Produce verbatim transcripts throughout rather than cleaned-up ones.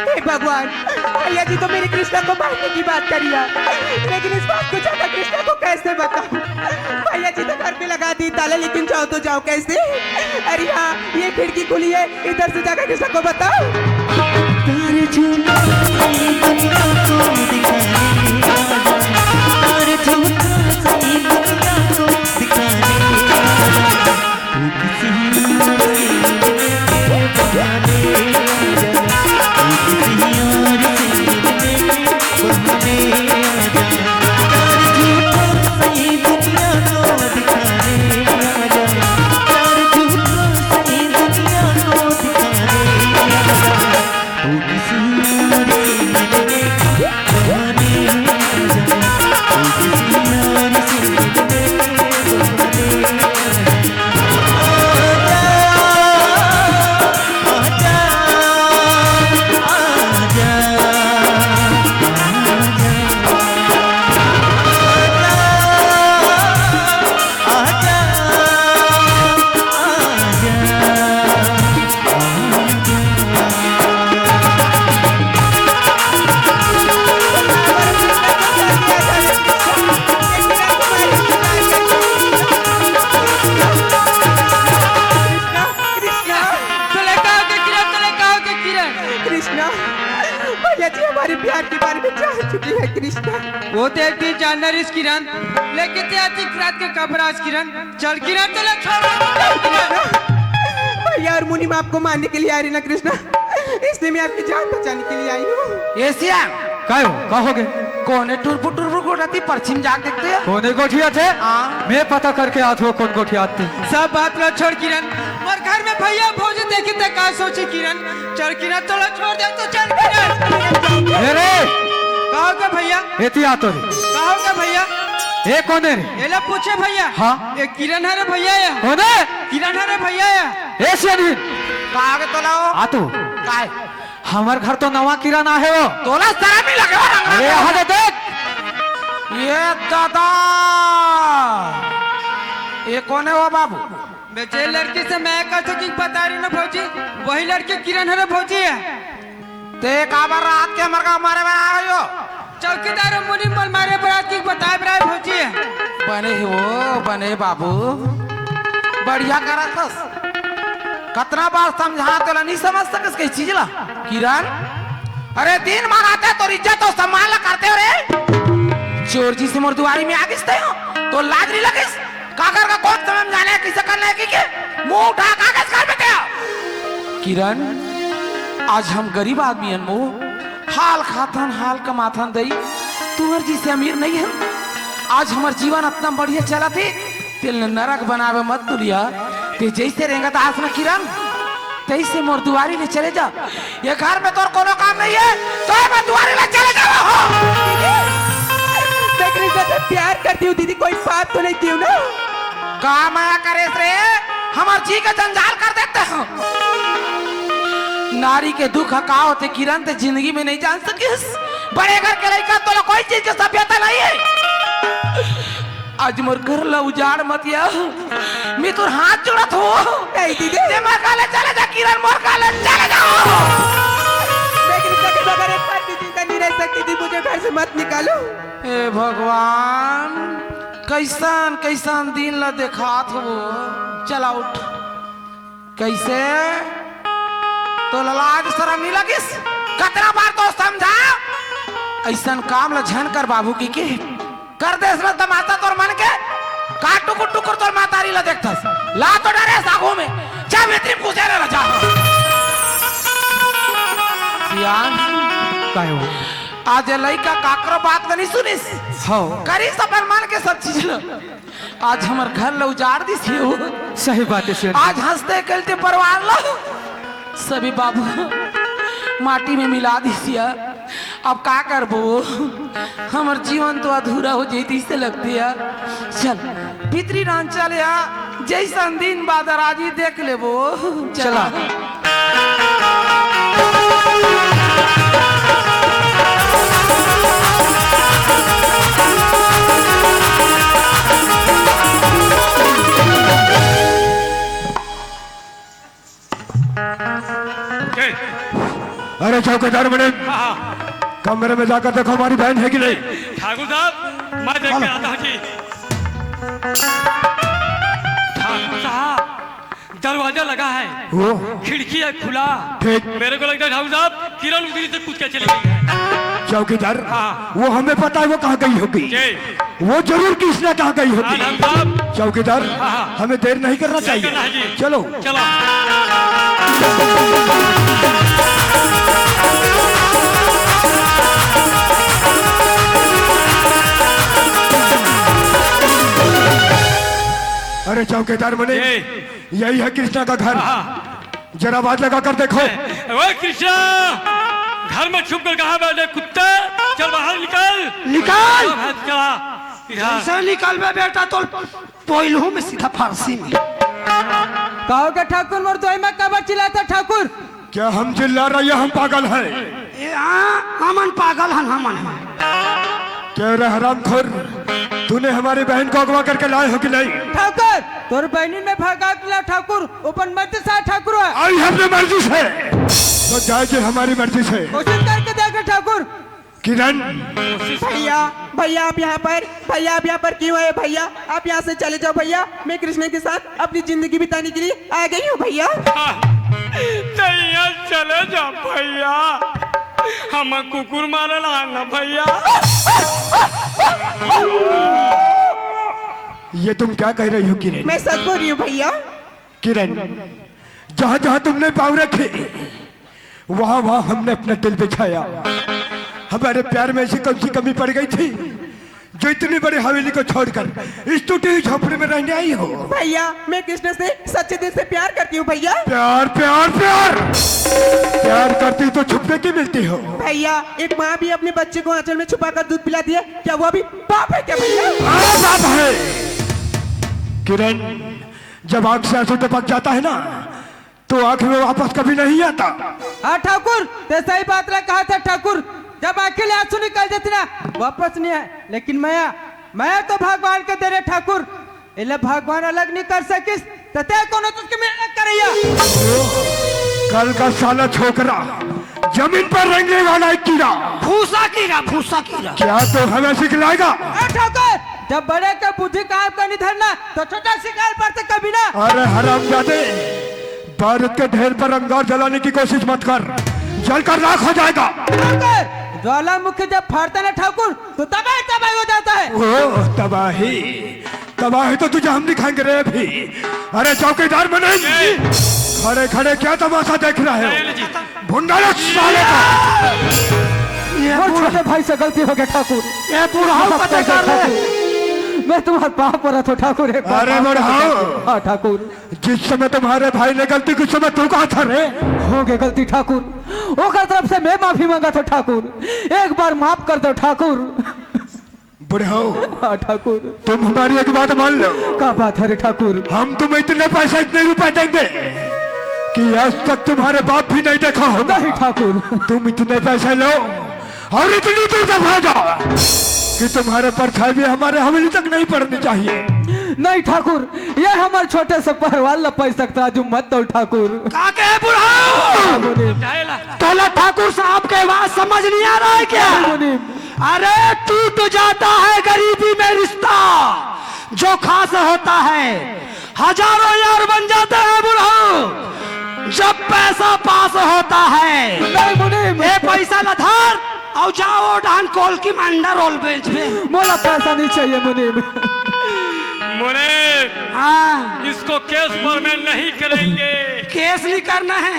हे भगवान, भैया जी तो मेरे कृष्णा को मारने की बात करी है, लेकिन इस बात को ज्यादा कृष्णा को कैसे बताऊं? भैया जी तो घर पे लगा दी ताला, लेकिन जाओ तो जाओ कैसे? अरे हाँ, ये खिड़की खुली है, इधर से जाकर कृष्णा को बताओ। तारे झूठा सही दुनिया को दिखाने आजा, तारे झूठा सही दुनिया को दिखाने आजा। तू किसी और से मिलने के बहाने आजा, तू किसी और से मिलने के बहाने आजा। तारे झूठा सही दुनिया को दिखाने आजा, तारे झूठा सही दुनिया को दिखाने आजा। कृष्णा, कृष्णा। तोले का हो गे किरण, तोले का हो गे किरण? कृष्णा, भैया जी हमारे प्यार के बारे में जान चुकी है कृष्णा। वो तो एक दिन जानना रहिस किरण, लेकिन ते अतिक रात के कपड़ा आज किरण। चल किरण, तोला छोड़ दे, चल किरण। भैया और मुनीम आपको मारने के लिए आ रहे ना कृष्णा, इसलिए मैं आपकी जान बचाने के लिए आई हूँ। ए सियान, काय हो? का हो गे? कोने टुरपुर टुरपुर गोठियाथे, परछी म जाके देखते हैं। कोने गोठियाथे? हाँ। मैं पता करके आत हूँ कोन गोठियाथे। सब बात ला छोड़ किरण, मोर घर में भैया भौजी देखही ते का सोचही किरण। चल किरण, तोला छोड़ दे तो चल किरण। ए रे! का हो गे भैया? एती आ तो रे। का हो गे भैया? ए कोन हे रे? एला पूछे भैया। हाँ। ए किरण हरे भैया या। कोन हे? किरण हरे भैया या। ए सियान। का हो गे तोला हो? आ तू। काय? हमर घर तो नवा किरण आहे हो। तोला शरम नहीं लगे हो रंगना अरे, के? यहाँ दे देख। ए दादा, ए कोन हे हो बाबू? मैं जे लड़की से मैं कहत हूँ कि बता रही ना भौजी, वही लड़की किरण हरे भौजी है। ते काबर रात के हमर गाँव मारे बर आ रही हो? चौकीदार मुनीम मोला मारे बर आत हे कि बताए बर आए भौजी है। बने हे वो, बने बाबू, बढ़िया करत हस। कतना बार समझा तोला नहीं समझ सकस कही चीज ला। किरण, अरे दिन मा आते तोर इज्जत अउ सम्मान ला करते हो रे। चोर जइसे मोर दुवारी में आ गिस ते हो, तो लाज नहीं लगिस? काकर का कोन समय में जाने कइसे करना हे कि के? मुंह उठा के आ गिस घर में ते हो। किरण, आज हम गरीब आदमी हन मो, हाल खाथन, हाल कमाथन दई, तुंहर जइसे अमीर नहीं हन। आज हमर जीवन अतना बढ़िया चलत हे, तेला नरक बनावे मत तुलिया। ते जइसे रेंगत आस ना किरण, तइसे मोर दुवारी ले चले जा। ये घर में तोर कोनो काम नहीं है, तो मैं दुवारी ले चले जावा हो। मैं कृष्णा से प्यार करती हूँ दीदी, कोई पाप तो नहीं की हूँ ना? का मया करेस रे, हमर जी के जंजाल कर देते हो। नारी के दुख का होथे किरण, ते जिंदगी में नहीं जान सकिस। बड़े घर के लइका तोला कोई चीज के सभ्यता नहीं है। आज मोर घर ला उजाड़ मत या, मैं तोर हाथ जोड़त हूँ। नहीं दीदी। ते मोर घर ले चले जा किरण, मोर घर ले चले जा। मैं कृष्णा के बगैर एक पल भी जिंदा नहीं रह सकती थी, मुझे घर से मत निकालो। हे भगवान, कइसन कइसन दिन ला देखात हो। चला उठ। कइसे? तोला लाज शरम नहीं लगिस? कतना बार तो समझा, अइसन काम ला झन कर बाबू की के। कर देस ना तमाशा तोर मन के, का टुकुर टुकुर तोर महतारी ला देखथस। ला तो डरेस आगू में, जा भीतरी में घुसे रह जा। सियान, काय हो? आज ये लइका काकरो बात ला नहीं सुनिस। हव। करिस अपन मन के सब चीज ला। आज हमर घर ला उजाड़ दिस हे वो। सही बात हे सियान। आज हंसते खेलते परिवार ला सभी बाबू माटी में मिला दिस या। अब का करबो, हमर जीवन तो अधूरा हो जइसे लगथे या। चल, भीतरी रांचा ले आ, जइसन दिन बादर आही देख लेबो। चला। चला। अरे चौकीदार मनीम, हाँ, हाँ। कमरे में जाकर देखो, हमारी बहन है कि नहीं? ठाकुर साहब, मैं देख के आता हूँ जी। ठाकुर साहब, दरवाजा लगा है, वो? खिड़की है खुला। ठीक। मेरे को लगता है ठाकुर साहब, किरण उधर से कूद के चली गई है। चौकीदार, हाँ। वो हमें पता है वो कहाँ गई होगी। जी। वो जरूर कृष्णा कहाँ गई होगी। हाँ, ठाकुर साहब। चौकीदार, हाँ, हाँ। हमें देर नहीं करना चाहिए। करना है जी। चलो। चलो। अरे चौकीदार मनीम, ये। यही है कृष्णा का घर। हाँ। जरा आवाज लगा कर देखो। ओए कृष्णा, घर में छुप कर कहाँ बैठे कुत्ते? चल बाहर निकल। निकल। चल, चला। इधर। जैसे निकलबे बेटा तो पोइलहू में सीधा फांसी में। कहो के ठाकुर, मोर दोई में काबर चिल्लात हस ठाकुर? क्या हम चिल्ला रहे हैं, हम पागल हैं? ए, हाँ, हमन पागल हन, हमन हैं। क्या रे हरामखोर, तूने हमारी बहन को अगवा करके लाए हो कि नहीं? ठाकुर, तोर बहनिन में भगा के ला ठाकुर, अपन मर्जी से ठाकुर है। आई अपने मर्जी से, तो जाएगी हमारी मर्जी से। कोशिश करके देख ठाकुर। किरण। भैया, भैया आप यहाँ पर, भैया आप यहाँ पर क्यों आए भैया? आप यहाँ से चले जाओ भैया, मैं कृष्णा के साथ अपनी जिंदगी बिताने के लिए आ गई हूँ भैया। हाँ, तो यहाँ चले जा भैया, हम कुकुर मारे ला ना भैया। ये तुम क्या कह रही हो किरण? मैं सच बोल रही हूँ भैया। किरण, जहाँ जहाँ तुमने पाँव रखे, वहाँ वहाँ हमने अपना दिल बिछाया। हमारे प्यार में ऐसी कौन सी कमी पड़ गई थी जो इतनी बड़ी हवेली को छोड़कर इस टूटी हुई झोपड़ी में रहने आई हो? भैया, मैं कृष्ण से सच्चे दिल से प्यार करती हूँ भैया। प्यार, प्यार, प्यार, प्यार करती तो छुपने की मिलती हो। भैया, एक माँ भी अपने बच्चे को आंचल में छुपा कर दूध पिला दिए, क्या वो भी पाप है क्या भैया? हाँ, पाप है। किरण, जब आंख से आंसू टपक जाता है ना, तो आंख में वापस कभी नहीं आता। हाँ ठाकुर, ते सही बात ला कहा था ठाकुर, जब आंखें ले आंसू निकल जाते ना, वापस नहीं आए। लेकिन मया, मया तो भगवान के दे रहे ठाकुर, एला भगवान अलग नहीं कर सकिस, त ते कोनो चीज के मेहनत करैया। कल का साला छोकरा जमीन पर रेंगने वाला एक कीड़ा। भूसा कीड़ा, भूसा कीड़ा। क्या तो हमें सिखलाएगा? ए ठाकुर, जब बड़े के बुद्धि काम का नहीं धरना, तो छोटा शिकार पर से कभी ना। अरे हरामजादे, बारूद के ढेर पर अंगार जलाने की कोशिश मत कर, जलकर राख हो जाएगा। ठाकुर, ज्वालामुखी जब फाड़ता ना ठाकुर, तो तबाही तबाही हो जाता है। ओ तबाही, तबाही तो तुझे हम दिखाएंगे रे अभी। अरे चौकीदार मनीम, खड़े खड़े क्या तमाशा देख रहे हो? भुंडा लो साले का। ये मोर बूढ़ा, छोटे भाई से गलती हो गया ठाकुर। ये बुढ़ाऊ माफ का कर दो बेकार है। ठाकुर। मैं तुम्हारे पाँव परत हूँ ठाकुर, एक बार अरे माफ कर दो बुढ़ाऊ। ठाकुर। हाँ ठाकुर। जिस समय तुम्हारे भाई ने गलती की, उस समय तू कहाँ था रे? हो गई गलती ठाकुर, ओकर तरफ से मैं माफी मांगत हूँ ठाकुर, एक बार माफ कर दो ठाकुर। बुढ़ाऊ, हाँ ठाकुर। तुम हमारी एक बात मान लो। का बात है रे ठाकुर? हम तुम्हें इतने पैसे, इतने रुपए देंगे कि आज तक तुम्हारे बाप भी नहीं देखा होगा। नहीं ठाकुर। तुम इतने पैसे लो और इतनी दूर से भागो कि तुम्हारे परछाई भी हमारे हवेली तक नहीं पड़नी चाहिए। नहीं ठाकुर, ये हमारे छोटे से परिवार ला पैसा तराजू मत दो ठाकुर। का कहे बुढ़ाऊ? हाँ, मुनीम। तोला ठाकुर साहब के बात समझ नहीं आ रहा है क्या? हाँ, मुनीम। अरे टूट जाता है गरीबी में रिश्ता, जो खास होता है। हजारों यार बन जाते हैं बुढ़ाऊ, जब पैसा पास होता है। नहीं मुनीम। ए पैसा ला धर अउ जाओ डहन कोल की मंडा रोल बेच बे। मोला पैसा नहीं चाहिए मुनीम। मुनीम, हाँ। इसको कैश पेमेंट नहीं करेंगे। कैश नहीं करना है।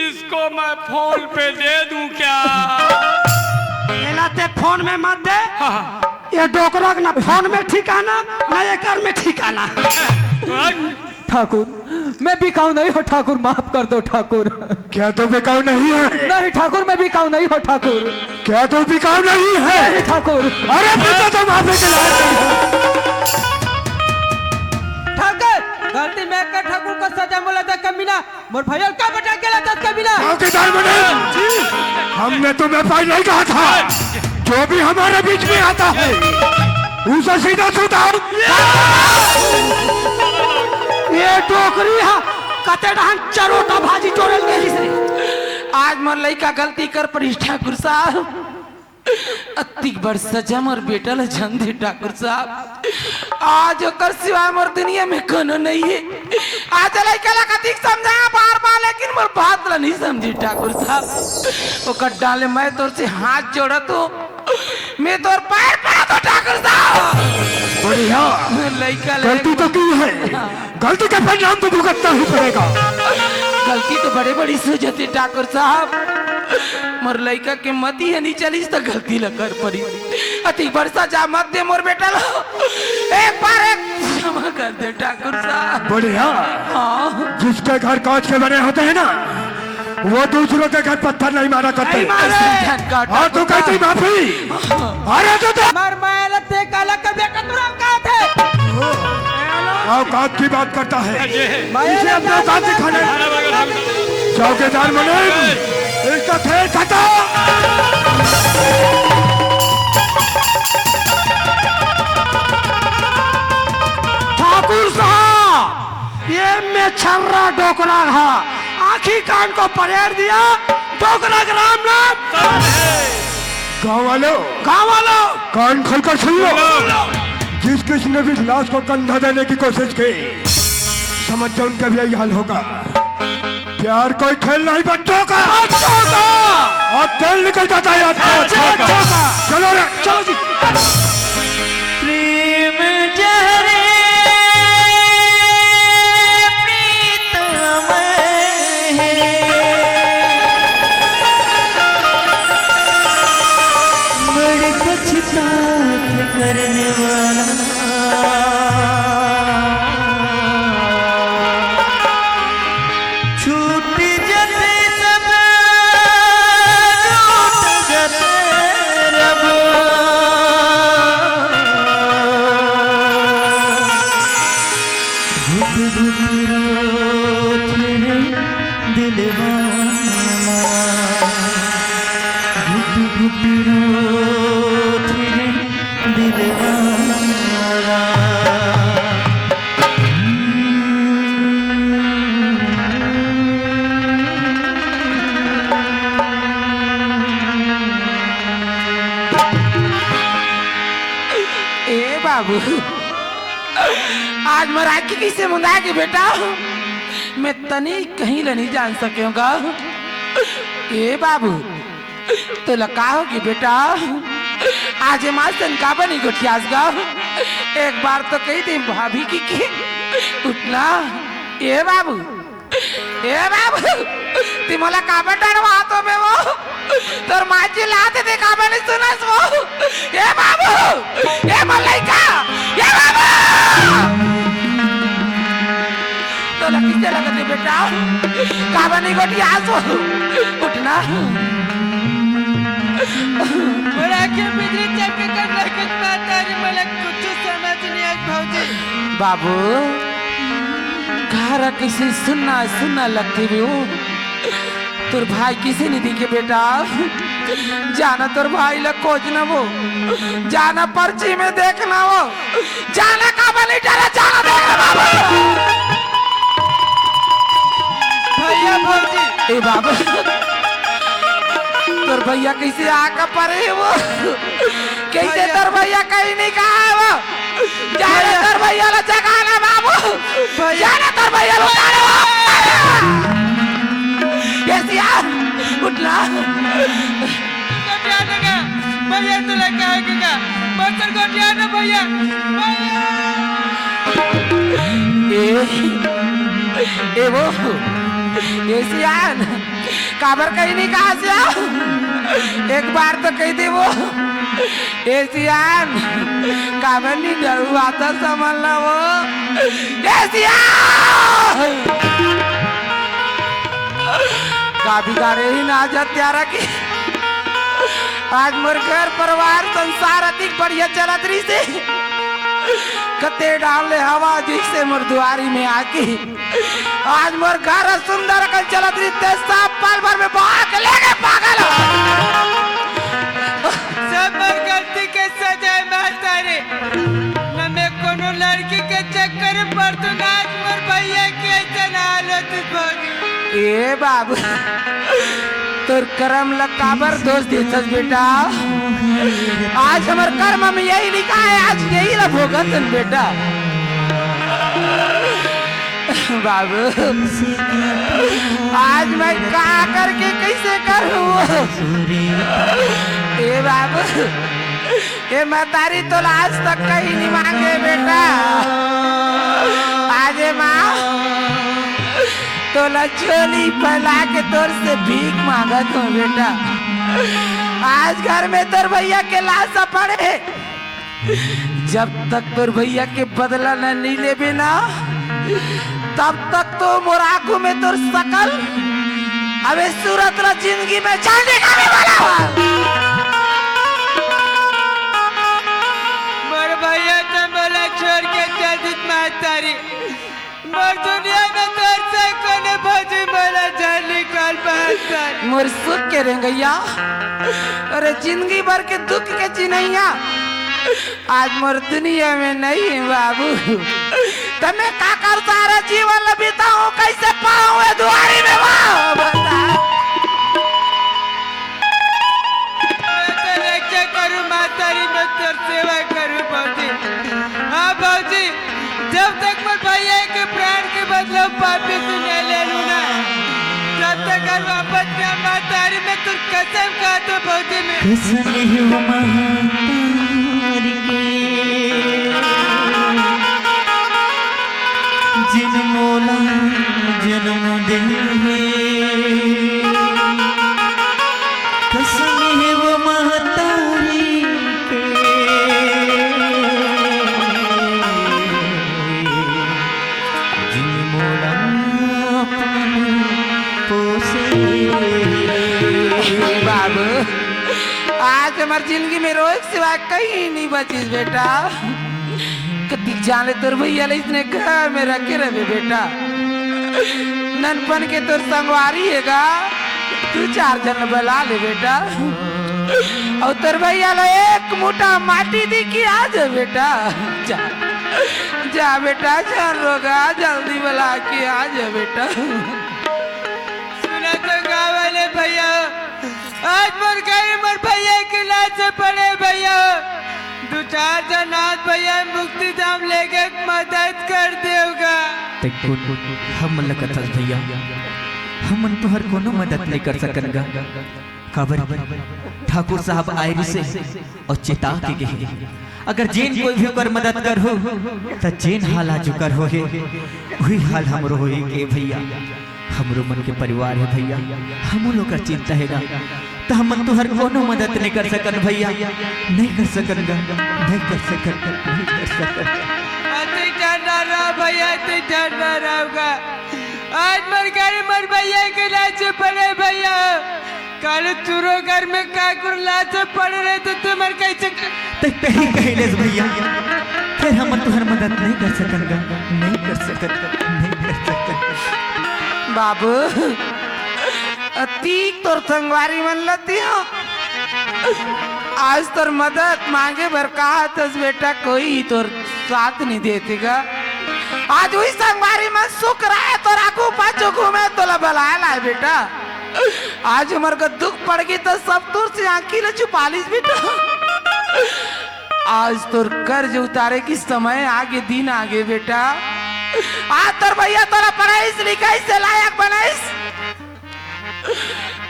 इसको मैं फोन पे दे दूं क्या? एला ते फोन में मत दे। हाँ, हाँ। ये डोकरा के ना फोन में ठिकाना, ना एकर में ठिकाना। हाँ। ठाकुर, मैं बिकाऊ नहीं हो ठाकुर, माफ कर दो ठाकुर। क्या तू बिकाऊ नहीं है? नहीं ठाकुर, मैं बिकाऊ नहीं हो ठाकुर। क्या तू बिकाऊ नहीं है? नहीं ठाकुर। अरे बेटा, तो माफी के लायक नहीं है। ठाकुर, गलती मैं कर ठाकुर को सजा मोला दे कमीना। मोर भैया का बेटा गेला दस कमीना। चौकीदार मुनीम, हमने तुम्हें पहले ही कहा था, जो भी हमारे बीच में आता है, उसे सीधा सुधार। ये डोकरी हा, कते डहन चरोटा भाजी चोरेल गेलिस रे। आज मोर लइका गलती कर परिस ठाकुर साहब। अतिक बड़ सजा मोर बेटा ल झन दे ठाकुर साहब। आज ओकर सिवाय मोर दुनिया में कोनो नइ हे। आज लइका ला कतिक समझाया बार बार, लेकिन मोर बात ला नइ समझे ठाकुर साहब। ओकर डाले मैं तोर से हाथ जोड़त हूँ, मैं तोर पैर पड़त हूँ ठाकुर साहब। बढ़िया। लइका ले गलती तो की है, गलती का परिणाम तो भुगतना ही पड़ेगा। गलती तो बड़े बड़ी से हो जाती ठाकुर साहब। मोर लइका के मति ह नइ चलिस त गलती ल कर पड़ी। अतिक बड़ सजा मत दे मोर बेटा ल। एक बार एक क्षमा कर दे ठाकुर साहब। बढ़िया। हाँ। जिसके घर कांच के बने होते हैं ना, वो दूसरों के घर पत्थर नहीं मारा करते। नहीं मारे। और तू कहती माफी? अरे तो दे। मर मैं लते काला का बेटा तुरंत का थे। औकात की बात करता है। मैं इसे अपने औकात दिखाने। चौकीदार मनोज, इसका खेल खत्म। ठाकुर साहब, ये मेछर्रा डोकरा हा, आँखी कान को परेड़ दिया, डोकरा का राम नाम। गाँव वालों, गाँव वालों, कान खोलकर सुन लो। जिस किसी ने भी लाश को कंधा देने की कोशिश की, समझ जाओ उनका भी यही हाल होगा। प्यार कोई खेल नहीं बच्चों का। बच्चों का। और तेल निकल जाता है आजकल बच्चों का। बच्चों का। चलो रे। चलो जी। प्रेम जहरे प्रीतम है, बड़ पछतात करने वाला। छूट जत सब, छूट जत रब। घुट घुट रोत रे दिलवा, घुट घुट रोत रे दिलवा। ए बाबू, आज मोर आँखी कइसे मुंदा गे बेटा, मैं तनी कहीं ल नइ जान सकेंव गा। ए बाबू, तोला का होगे बेटा? आज ए माँ सन काबर नइ गोठियास गा? एक बार तो कहि दे भाभी कि, कि उठना। ए बाबू, ए बाबू, तैं मोला काबर डरवात हस बे वो? तोर माँ चिल्लात हे, तैं काबर नइ सुनस वो? ए बाबू, ए मोर लइका, ए बाबू! तोला कइसे लगत हे बेटा? काबर नइ गोठियास वो? उठना। मोर आँखी बिजली चमके कर लगत माता रे, मोला कुछु समझ नइ आत भौजी। बाबू, घर कइसे सुन्ना सुन्ना लगथे बे वो। तोर भाई कइसे नइ दिखे बेटा? जाना तोर भाई ला खोजना वो, जाना पर्ची में देखना वो, जाना काबर नइ डरे, जाना देखना बाबू। भैया भौजी। ए बाबू, तोर भैया कइसे आके परे हे वो? कइसे भैया। तोर भैया कहीं नइ कहा हे वो? जा रे भैया। तोर भैया ला जगा ना बाबू। भैया। जा रे तोर भैया ला उठा रे वो। ए सिया, उठ ना। गोठिया देगा। भैया तोला कहा के का? पत्थर गोठिया दे भैया। भैया। ए, ए वो, ए सियान। काबर कहीं नइ कहा से? एक बार तो कहि दे वो। ए सियान, काबर नइ डरवात हस हमन ला वो? ए सियान! का बिगाड़े हे ना आज हत्यारा के? आज मोर घर परिवार संसार अतिक बढ़िया चलत रहिसे। कते डाल ले हवा जइसे मोर दुआरी में आके। आज मोर घर सुंदर अकन चलत रहिस, सब पल भर में बहा के ले गे पागल। सब मोर गलती के सजा हे महतारी। न मैं कोनो लड़की के चक्कर में पड़तों, न आज मोर भैया के अइसन हाल होतिस भौजी। ए बाबू, तोर करम ला काबर दोष देथस बेटा? आज हमर करम में यही लिखा है, आज यही ला भोगत हन बेटा। बाबू, आज मैं का करके कैसे करूँ? ए बाबू, ए महतारी तोला आज तक कहीं नहीं मांगे बेटा। आज ए माँ तोला झोली फैला के तोर से भीख मांगत हूँ बेटा। आज घर में तोर भैया के लाश पड़े, जब तक तोर भैया के बदला न नहीं लेबे ना, तब तक तो मोर आंखों में तोर सकल अबे सूरत ला जिंदगी में जाने का भी वाला। मोर भैया तो मोला छोड़ के चल दिस महतारी। मोर दुनिया में तोर से कोनो भौजी मोला जान निकाल महतारी। मोर सुख के रेंगैया, अरे जिंदगी भर के दुख के चिन्हैया, आज मोर दुनिया में नहीं है बाबू। त मैं का कर सारा जीवन ल बिताऊं, कैसे पाऊं ए दुआरी में माँ बता। मैं तो रक्षा करूं महतारी, मैं तोर सेवा करूं भौजी। हाँ भौजी, जब तक मोर भैया के प्राण के बदला पापी से नहीं ले लूं ना, तब तक घर वापस ना महतारी, मैं तोर कसम खाता भौजी मैं। कसम है वो महतारी के, जिन मोला जन्म दे हे। कसम है वो महतारी के, जिन मोला अपन पोसे। बाबू, आज हमर जिंदगी में रोए के सिवा कहीं नहीं बचिस बेटा। कतिक जाने तोर भैया ले इसने घर में रखे रहे बेटा। ननपन के तोर संगवारी हेगा, दू चार झन बला ले बेटा। अउ तोर भैया ला एक मुठा माटी दी कि आ जा बेटा। जा, जा बेटा, झन रोगा, जल्दी बला के आ जा बेटा। सुना तो का वाले भैया, आज मोर घर मोर भैया के लाश पड़े भैया। दू चार झन आज भैया मुक्ति धाम लेगे मदद कर देवगा। ते कोन हमन ल कथस भैया, हमन तुहर कोनो मदद नहीं कर सकन गा। काबर ठाकुर साहब आए रिसे अउ चेता के गे, अगर जेन कोई भी ओकर मदद करहू, त जेन हाल आज ओकर होहे, उही हाल हमरो होही के भैया। हमरो मन के परिवार हे भैया, हमू लोग का चिंता हे गा, त हमन तुहर कोनो मदद नहीं कर सकन भैया, नहीं कर सकन गा, नहीं कर सकन, नहीं कर सकन। अति ठंडा रहा भैया, अति ठंडा रहा गा। आज मोर घर मोर भैया के लाश पड़े भैया। कालू तुरो घर में काकुर लाश पड़े रहे तो तुमर कैसे? ते कही कहिलेस भैया, फिर हमन तुहर मदद नहीं कर सकन गा, नहीं कर सकन, नहीं कर सकन। बाबू, अतीक तोर संगवारी मन लती हो। आज तोर मदद मांगे बर कहा थस बेटा, कोई तोर साथ नहीं देते गा। आज उही संगवारी मन सुख रहे, तोर आगू पाछू घूमे, तोला बलाए लाए बेटा। आज हमर का दुख पड़ गई त सब तोर से आंखी ले छुपा लीस बेटा। आज तोर कर्ज उतारे की समय आगे, दिन आगे बेटा। आज तोर भैया तोला पढ़ाईस लिखाईस से लायक बनाईस।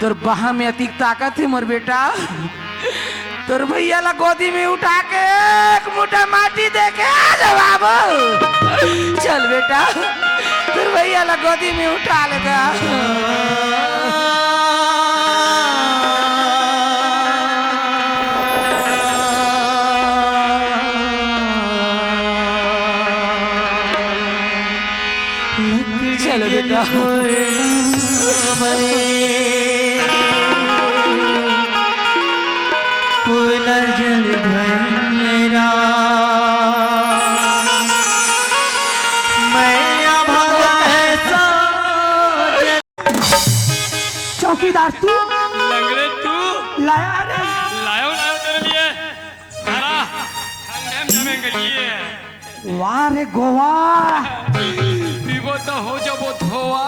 तोर बाह में अतिक ताकत हे मोर बेटा, तोर भैया ला गोदी में उठा के एक मुठा माटी दे के आ जा बाबू। चल बेटा, तोर भैया ला गोदी में उठा लेगा। चलो बेटा। चौकीदार तू? लंगड़े तू? लाया रे। लायो, लायो तेरे लिए। सारा हम जमेंगे लिए। वाह रे गोवा। पीबो तो हो जाबो धोवा।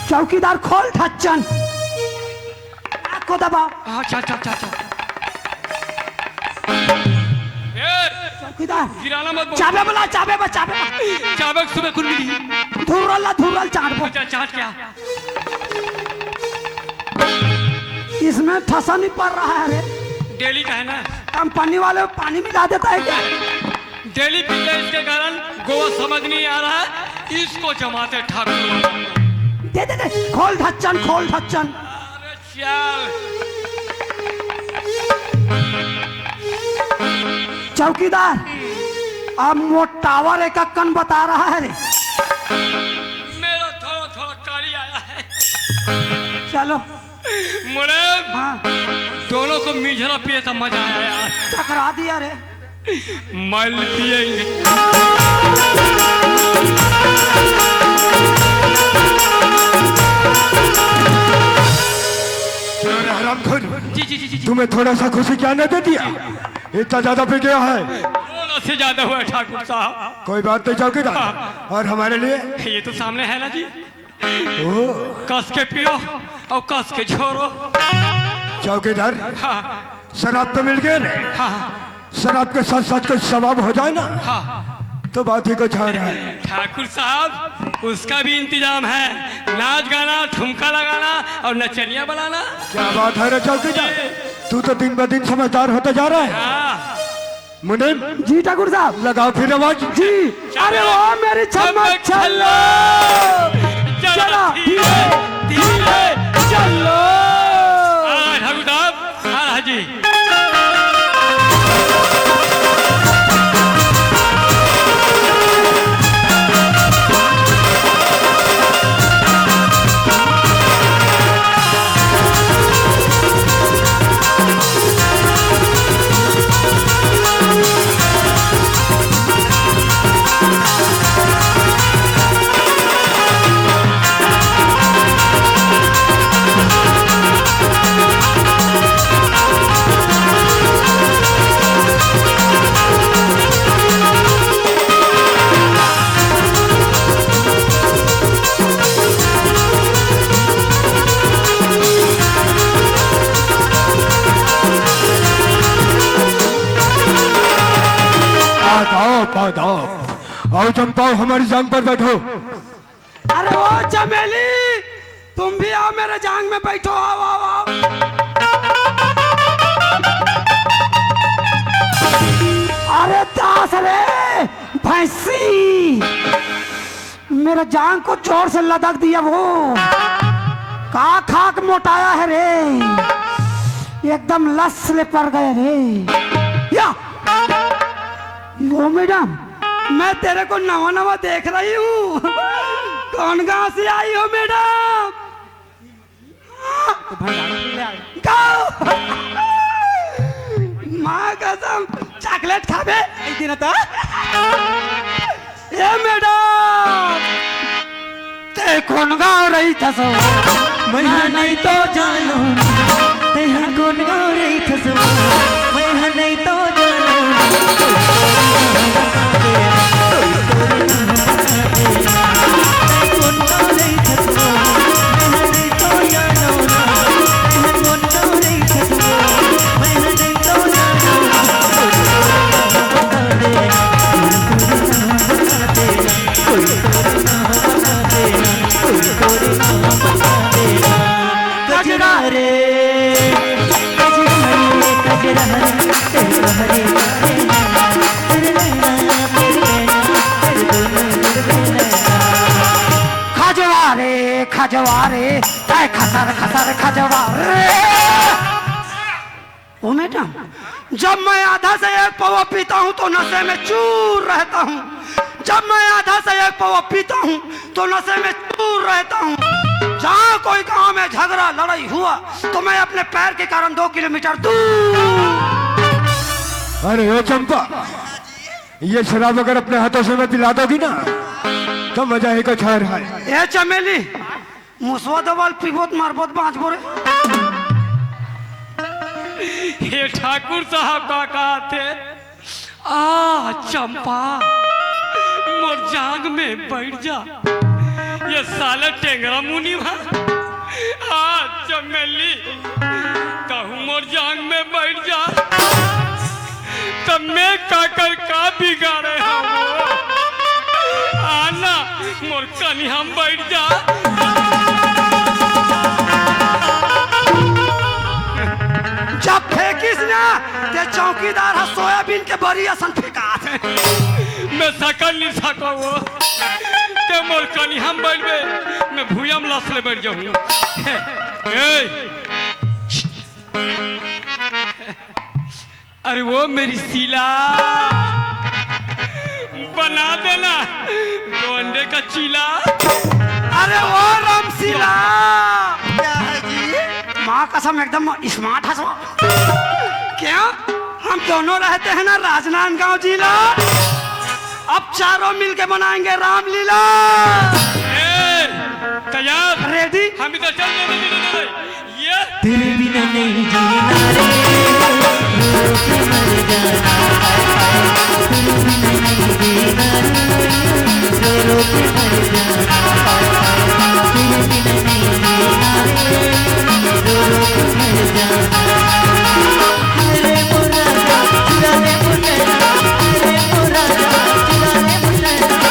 चौकीदार खोल ढक्कन। को दबा। अच्छा, अच्छा, अच्छा, अच्छा। ए, चौकीदार, गिराना मत बोल। चाबे बला, चाबे बा, चाबे बा। चाबे सुबह कुल मिली। धुर्रल ला, धुर्रल चाट बो। अच्छा, चाट क्या? इसमें ठसा नहीं पड़ रहा है रे। डेली का है ना? कंपनी वाले पानी मिला देता है क्या? डेली पीते, इसके कारण गोवा समझ नहीं आ रहा है। इसको जमाते ठाकुर वालों को। दे, दे, दे, खोल ढक्कन, खोल ढक्कन। अरे चल। चौकीदार, अब मोर टावर एक अक्कन बता रहा है रे। मेरा थोड़ा थोड़ा कारी आया है। चलो। मुड़े। हाँ। दोनों को मिझरा पिए तो मजा आया यार। टकरा दिया रे। मल पिएंगे। अरे हरामखोर, जी, जी, जी, जी, जी। तुम्हें थोड़ा सा खुशी क्या नहीं दे दिया? इतना ज्यादा पी गया है। थोड़ा से ज्यादा हुआ है ठाकुर साहब। कोई बात नहीं चौकीदार। हाँ। और हमारे लिए? ये तो सामने है ना जी। ओ। कस के पियो और कस के छोड़ो। चौकीदार, हाँ। शराब तो मिल गए ना? हाँ। शराब के साथ साथ कोई सवाब हो जाए ना, हाँ। तो बात ही कुछ और है। ठाकुर साहब, उसका भी इंतजाम है, नाच गाना, ठुमका लगाना और नचनिया बनाना। क्या बात है रे चौकीदार, तू तो दिन ब दिन समझदार होता जा रहा है। हाँ। मुनीम जी ठाकुर साहब। लगाओ फिर आवाज। जी। अरे वाह मेरी छमक छल्लो। चला धीरे धीरे चलो। आ ठाकुर साहब, आ रहा जी। आदाब, आदाब। आओ चंपाओ, हमारी जांग पर बैठो। अरे ओ चमेली, तुम भी आओ मेरे जांग में बैठो, आओ, आओ, आओ। अरे दास रे, भैंसी, मेरा जांग को जोर से लदक दिया वो। का खाक मोटाया है रे, एकदम लस ले पड़ गए रे। या, यो मैडम, मैं तेरे को नवा नवा देख रही हूँ। कौन गांव से आई हो मैडम? तो भंडारा से ले आए। गाँव। माँ कसम, चॉकलेट खाबे? नहीं देना था। ए मैडम, ते कोन गाँव रहिथस? मैं नहीं तो जानूं। ते कोन गाँव रहिथस? मैं नहीं तो जानूं। कजरा रे, कजरा रे, कजरा रे, तेरे हरे हरे नैना, तेरे नैना, तेरे नैना, तेरे दोनों जुड़ गए नैना। खजवा रे, खजवा रे, तै खसर खसर खजवा रे। ओ मैडम, जब मैं आधा से एक पौवा पीता हूँ तो नशे में चूर रहता हूँ। जब मैं आधा से एक पौवा पीता हूँ तो नशे में चूर रहता हूँ। जहाँ कोई गांव में झगड़ा लड़ाई हुआ तो मैं अपने पैर के कारण दो किलोमीटर दूर। अरे ओ चंपा, ये शराब अगर अपने हाथों से मैं पिला दोगी ना, तो मजा ही कुछ और है। ए चमेली, मुसवा दवाल पीबो त मरबो त बाँचबो रे। हे ठाकुर साहब का कहाथे, आ चंपा, मोर जांग में बैठ जा। ये साला टेंगरा मुनि भा। आ चमेली, तब मैं काकर का बिगाड़े हवं? आना, मोर कनिहा म बइठ जा। जब फेंकिस ना, ते चौकीदार ह सोयाबीन के बरी असन फेंकात। मैं सकल नइ सकंव। ते मोर कनिहा म बइठबे, मैं भुइयां म लस ले बइठ जाहूं। ए, अरे वो मेरी शीला, बना देना दो अंडे का चीला। अरे वो रामशीला, क्या है जी? माँ कसम, एकदम स्मार्ट हंसवा। क्या? हम दोनों रहते हैं ना राजनांदगांव जिला। अब चारों मिलके बनाएंगे रामलीला। ए, तैयार? रेडी? हम इधर चल, चल, चल, चल, चल। ये तेरे बिना नहीं जीना रे, रो रो के मर जाना। तेरे बिना नहीं जीना रे, रो रो के मर जाना। तेरे बिना नहीं जीना रे, रो रो के मर जाना। अरे मोरा जा, चुरा ले मोर चैना, अरे मोरा जा, चुरा ले मोर चैना।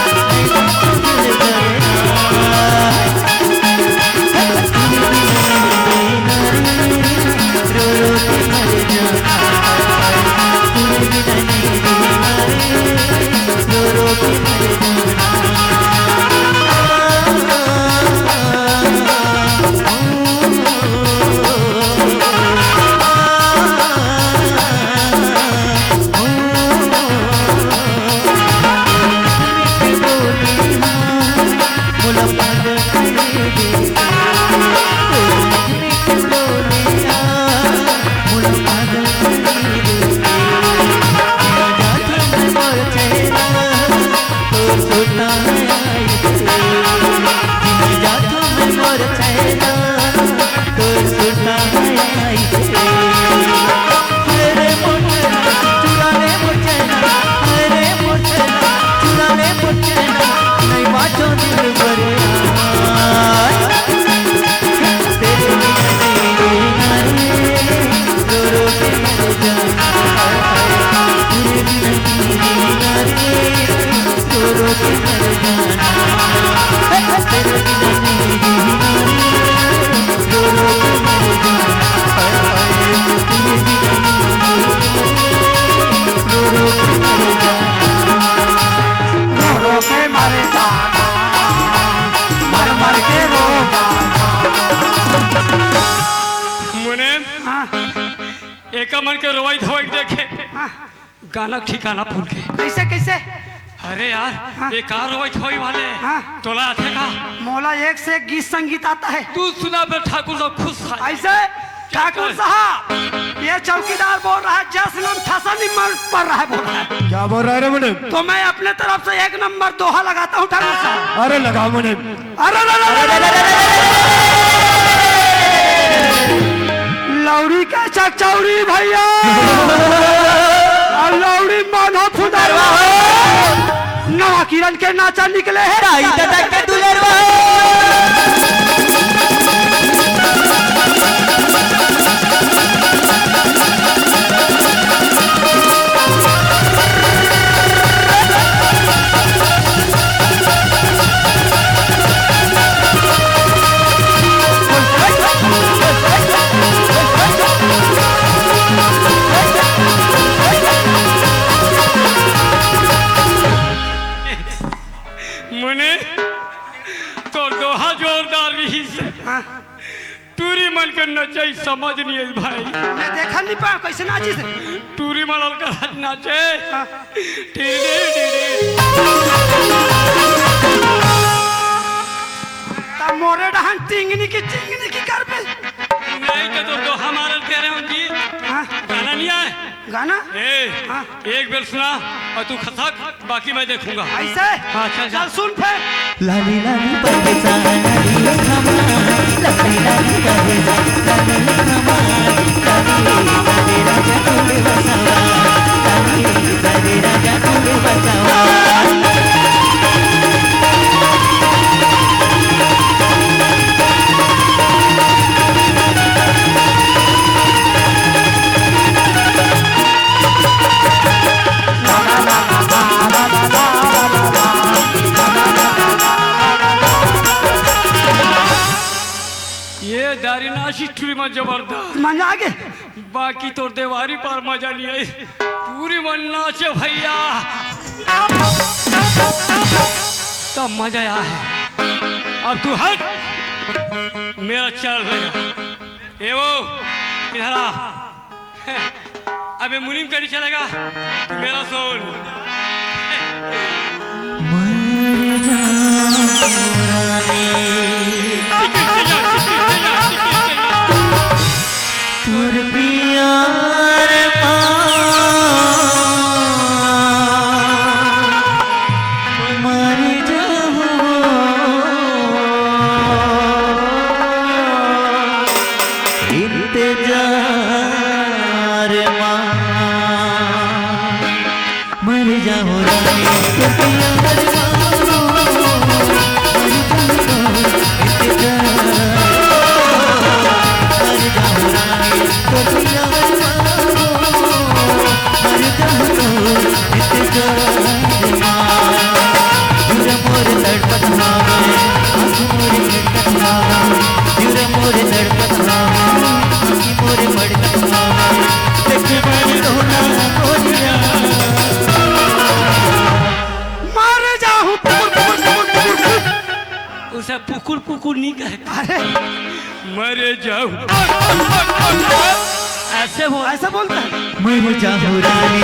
मुने, हाँ। एका मन के रोवई धोवई देखे, हाँ। गाना के ठिकाना भूल गे। कैसे, कैसे? अरे यार, हाँ। ये का रोवई धोवई वाले? हाँ। तोला आथे का? मोला एक से एक गीत संगीत आता है। तू सुना बे ठाकुर, सब खुश था। ऐसे? ठाकुर साहब, ये चौकीदार बोल रहा है, जस नम ठसा निम्मर पड़ रहा है, बोल रहा है। क्या बोल रहा है रे मुने? तो मैं अपने तरफ से एक नंबर दोहा लगाता हूँ ठाकुर साहब। अरे लगा मुने। अरे, अरे, अरे, अरे, अरे, अरे, अरे, अरे, लौड़ी का चकचौड़ी भैया और लौड़ी माधो फुदरवा, नवा किरण के नाचा निकले हैं। ताई दादा के दुलरवा। मुने, तोर दोहा जोरदार रहिस। हाँ। टूरी मन के नचई समझ नइ आई भाई। मैं देखा नइ पावं, कैसे नाचिस? टूरी मन अलकर हाथ नाचे। हाँ। TD, TD. तब मोरे डहन टिंगनी की, टिंगनी की करबे। नहीं तो, तो, तो हमारा कह रहे हो जी। हाँ। गाना नहीं आए। गाना? ए, हाँ। एक बेर सुना और तू खसक, बाकी मैं देखूंगा। ऐसे? हाँ, चल, चल। चल सुन फिर। लाली लाली बरसा लाली हमा, लाली लाली बरसा लाली हमा, लाली लाली राजा कुल बसवा, लाली लाली राजा कुल बसवा। अरे नाची टूरी मन जबरदस्त। मजा आ गए। बाकी तोर देवारी पार मजा नहीं आई। टूरी मन नाचे भैया। तब मजा आया है। अब तू हट। मेरा चल रहा। ए वो, इधर आ। अबे मुनीम का नहीं चलेगा, मेरा सोन। मर जाहूं। उसे पुकुर पुकुर नहीं कहे। अरे मर जाहूं। ऐसे बोल। ऐसे बोलता है। मर जाहूं रानी।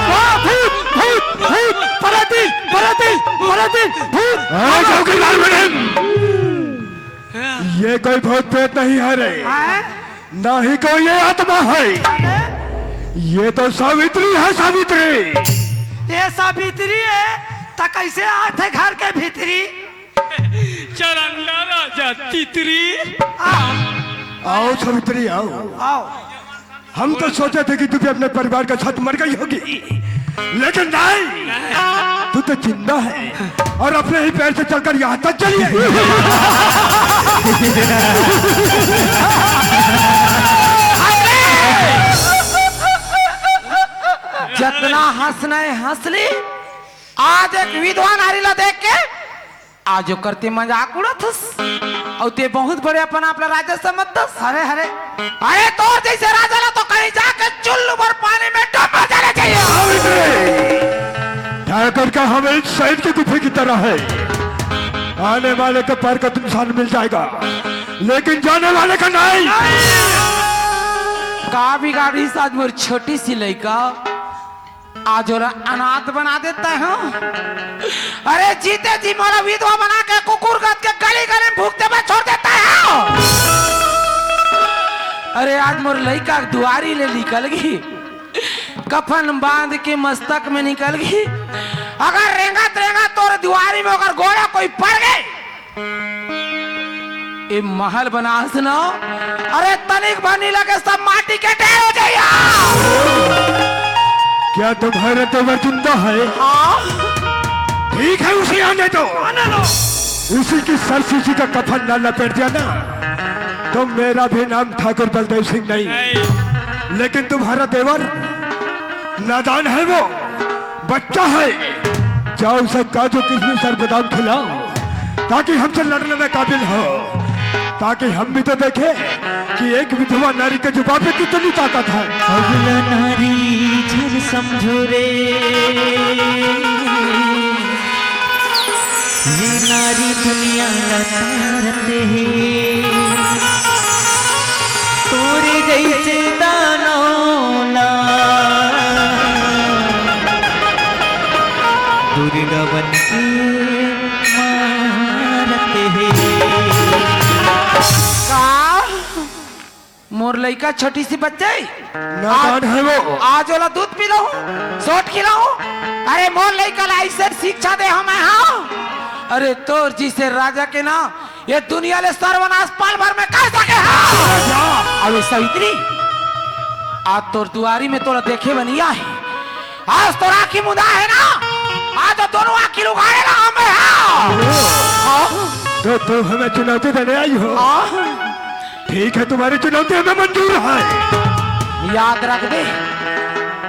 वाह, भूत, भूत, भूत, पराती, पराती, पराती, भूत। हाँ, चौकीदार मैडम। ये कोई भूत प्रेत नहीं है रे। हाँ? ना ही कोई ये आत्मा है। अरे? ये तो सावित्री है, सावित्री। ये सावित्री है, तो कैसे आथे घर के भीतरी? चरंगा राजा तितरी। आ। आओ सावित्री, आओ। आओ। हम तो सोचे थे कि तू भी अपने परिवार के साथ मर गई होगी, लेकिन नहीं, तू तो जिंदा है और अपने ही पैर से चलकर यहाँ तक चली आई। जतना हंसना है हंस ली। आज एक विधवा नारी ला देख के आज ओकर ते मजाक उड़ाथस, अउ ते बहुत बड़े अपन आप ला राजा समझथस। अरे, अरे। अरे, तोर जैसे राजा ला तो कहीं जाके चुल्लू भर पानी में डूब मर जाना चाहिए। ठाकुर का हवेली सैद के गुफे की तरह है। आने वाले के पैर का निशान मिल जाएगा, लेकिन जाने वाले का नहीं। का बिगाड़ी साथ मोर छोटी सी लइका। आज ओला अनाथ बना देता हूँ। अरे जीते जी मोला विधवा बना के कुकुर गत के गली गली में भूखते में छोड़ देता है। अरे आज मोर लइका दुआरी ले निकल गई, कफन बांध के मस्तक में निकल गई। अगर रेंगत रेंगत तोर दुआरी में अगर गोड़ा कोई पड़ गई, ए महल बनास न, अरे तनिक भर नी लगे सब माटी के ढेर हो जाइया। क्या तुम्हारा देवर जिंदा है? हाँ। ठीक है, उसे आने दो। आने दो। उसी की सरसीसी का कफन ना लपेट दिया ना, तो मेरा भी नाम ठाकुर बलदेव सिंह नहीं। नहीं। लेकिन तुम्हारा देवर नादान है वो। बच्चा है, जाओ उसे काजू किशमिश और बादाम खिलाओ, ताकि हमसे लड़ने में काबिल हो, ताकि हम भी तो देखें कि एक विधवा नारी के जुबान पे कितनी ताकत है। अबला नारी झन समझो रे, ये नारी दुनिया ला तारत हे। तोरे जैसे दानव ला दुर्गा बन के मारत हे। का? मोर लइका छोटी सी बच्चे? नादान है वो। आज ओला दूध पिलाऊं, सोट खिलाऊं? अरे मोर लइका ला ऐसे शिक्षा दे हूं मैं, हाँ? अरे तोर जैसे राजा के ना ये दुनिया ले सर्वनाश पल भर में कर सके हा। अरे सावित्री, आज तोर दुआरी में तोला देखे बनिया है। आज तोर आँखी मुंदा है ना, आज तो दोनों आँखी उघारे ला हमें हा। हाँ? तो तू हमें चुनौती देने आई हो? हाँ? ठीक है, तुम्हारी चुनौती हमें मंजूर है। याद रखबे,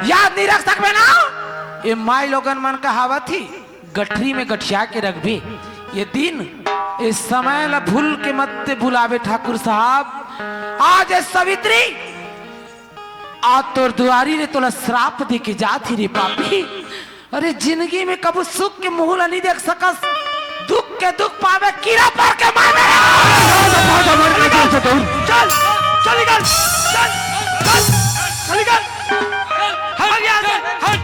याद नहीं रख सकबे ना। ये माई लोगन मन कहावत ही, गठरी में गठिया के रखबे। ये दिन, इस समय ला भूल के मत भुलावे ठाकुर साहब। आज ये सावित्री, आज तोर दुआरी रे तोला श्राप दे के जात ही रे पापी। अरे जिंदगी में कबू सुख के मुंह ला नहीं देख सकस, दुख के दुख पावे, कीड़ा पड़ के मर गया। चल, चल निकल, चल, चल, चल निकल। हट यहाँ से, हट।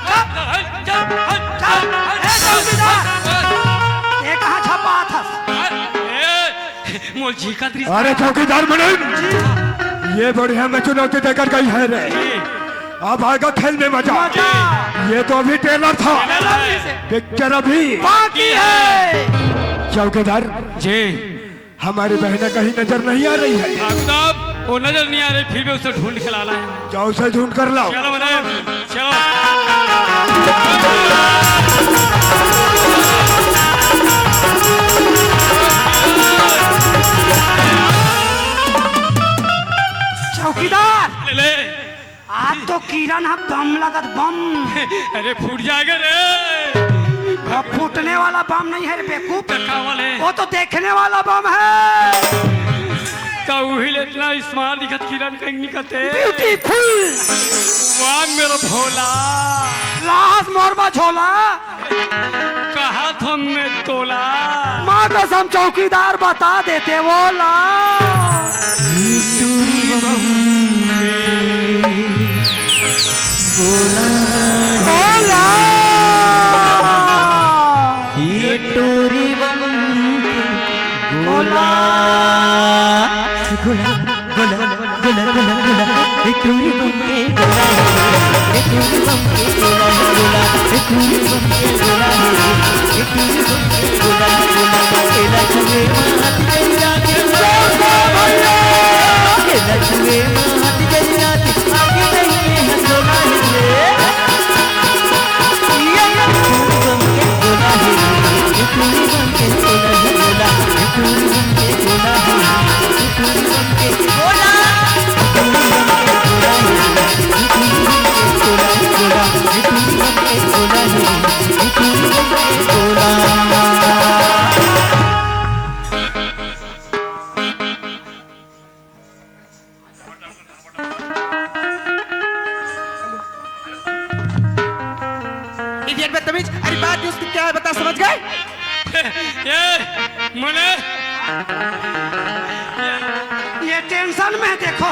चल, चल, चल, हट, चल, हट, ए, चौकीदार। ये कहाँ छपात हस? ए, मोर जी का दृष्टि। अरे चौकीदार मनोज, ये बढ़िया में चुनौती देकर गई है रे। अब आएगा खेल में मजा। मजा। ये तो अभी ट्रेलर था, ट्रेलर है। पिक्चर अभी बाकी है। चौकीदार जी। हमारी बहना कहीं नजर नहीं आ रही है। ठाकुर साहब, वो नजर नहीं आ रही, फिर भी उसे ढूंढ के लाना है। जाओ, उसे ढूंढ कर लाओ। चलो बताओ, चलो। चौकीदार, ले, ले। आज तो किरण ह बम लगत, बम। अरे फूट जाएगा रे। अब फूटने वाला बम नहीं है रे बेवकूफ। तो का वाले? वो तो देखने वाला बम है। तो वही ले इतना स्मार्ट दिखत किरण कहीं निकलते। ब्यूटीफुल। वाह मेरा भोला। लाश मोर बा झोला। कहा था मैं तोला। माँ कसम चौकीदार बता देते वो ला। बोला। ये टोरी बम के बोला। गोला, गोला, गोला, गोला, गोला, ये टोरी बम के गोला, ये टोरी बम के गोला, गोला, ये टोरी बम के गोला, ये टोरी बम के गोला, गोला, खेला छुए मात गई रात, खेला छुए मात गई रात, आगे नहीं है हंसोला रे। इडियट बदतमीज, अरे बात उसकी क्या है बता, समझ गए? ये मने ये टेंशन में है, देखो,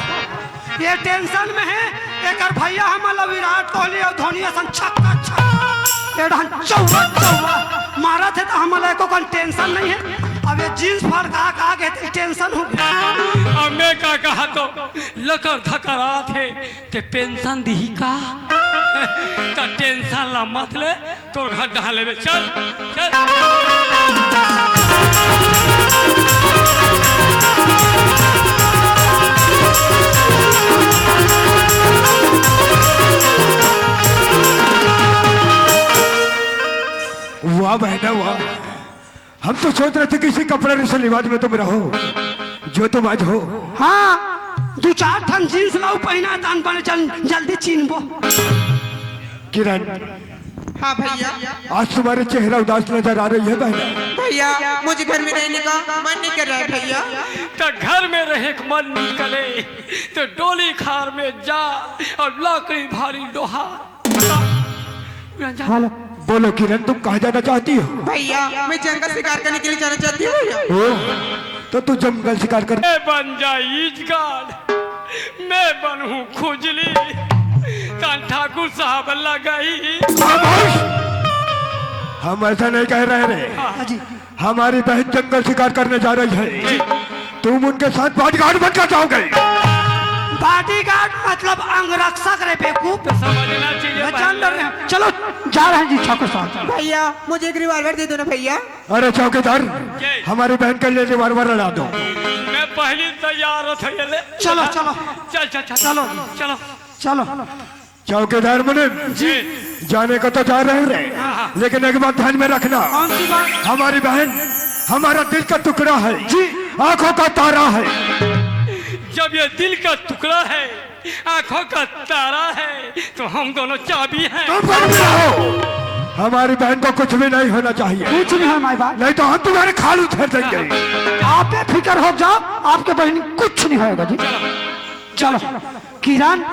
ये टेंशन में है। एकर भैया हमला विराट कोहली और धोनी असन छक्का छक्का, एडहन चौका चौका मारत है, तो हमला एको कन टेंशन नहीं है। अब ये जींस फाड़ का, का के टेंशन हो गया। अब मैं का कहा तो लकर धकरात हे, ते पेंशन दिही का? त टेंशन ला मत ले, तोर घर डहा लेबे। चल, चल। वाह बहना वाह। हम तो सोच रहे थे कि इसी कपड़े रिश्ते रिवाज में तुम रहो, जो तुम आज हो। हाँ, दू चार ठन जींस लाओ पहिना, तान बने चल, जल्दी चीनबो। किरण, हाँ भैया। आज तुम्हारे चेहरा उदास नजर आ रही है बहना। भैया, मुझे घर में रहने का मन नहीं कर रहा है भैया। तो घर में रहे के मन नहीं करे, तो डोली खार में जा और लकड़ी भारी लोहा। हेलो। बोलो किरण, तुम कहाँ जाना चाहती हो? भैया, मैं जंगल शिकार करने के लिए जाना चाहती हूँ भैया। ओ, तो तू जंगल शिकार कर। मैं बन जाई ईजगाड़, मैं बनहूँ खुजली, तान ठाकुर साहब लगाई। खामोश! हम ऐसा नहीं कह रहे रे। हाँ जी। हमारी बहन जंगल शिकार करने जा रही है, तुम उनके साथ बॉडीगार्ड बनकर जाओगे। बॉडीगार्ड मतलब अंगरक्षक रे बेवकूफ। तो समझना चाहिए मैं जान पहले। डर रहे हैं। चलो, जा रहे हैं जी ठाकुर साहब। भैया, मुझे एक रिवॉल्वर दे दो ना भैया। अरे चौकीदार, जी। हमारी बहन के लिए रिवॉल्वर ला दो। मैं पहले तैयार था, ये ले। चलो, चलो। चल, चल, चल। चलो। चलो। चलो। चौकीदार मुनीम, जी। जाने को तो जा रहे हैं, हाँ, हाँ। लेकिन एक बात ध्यान में रखना। कौन सी बात? हमारी बहन हमारा दिल का टुकड़ा है, जी। आंखों का तारा है। जब ये दिल का टुकड़ा है, आंखों का तारा है, तो हम दोनों चाबी हैं। तुम बंद रहो। हमारी बहन को कुछ भी नहीं होना चाहिए। कुछ नहीं होना, माई बाप। नहीं तो हम तुम्हारे खाल उधेड़ देंगे। आप बेफिक्र हो जाओ, आपके बहन कुछ नहीं होगा जी। चलो। चलो, किरण।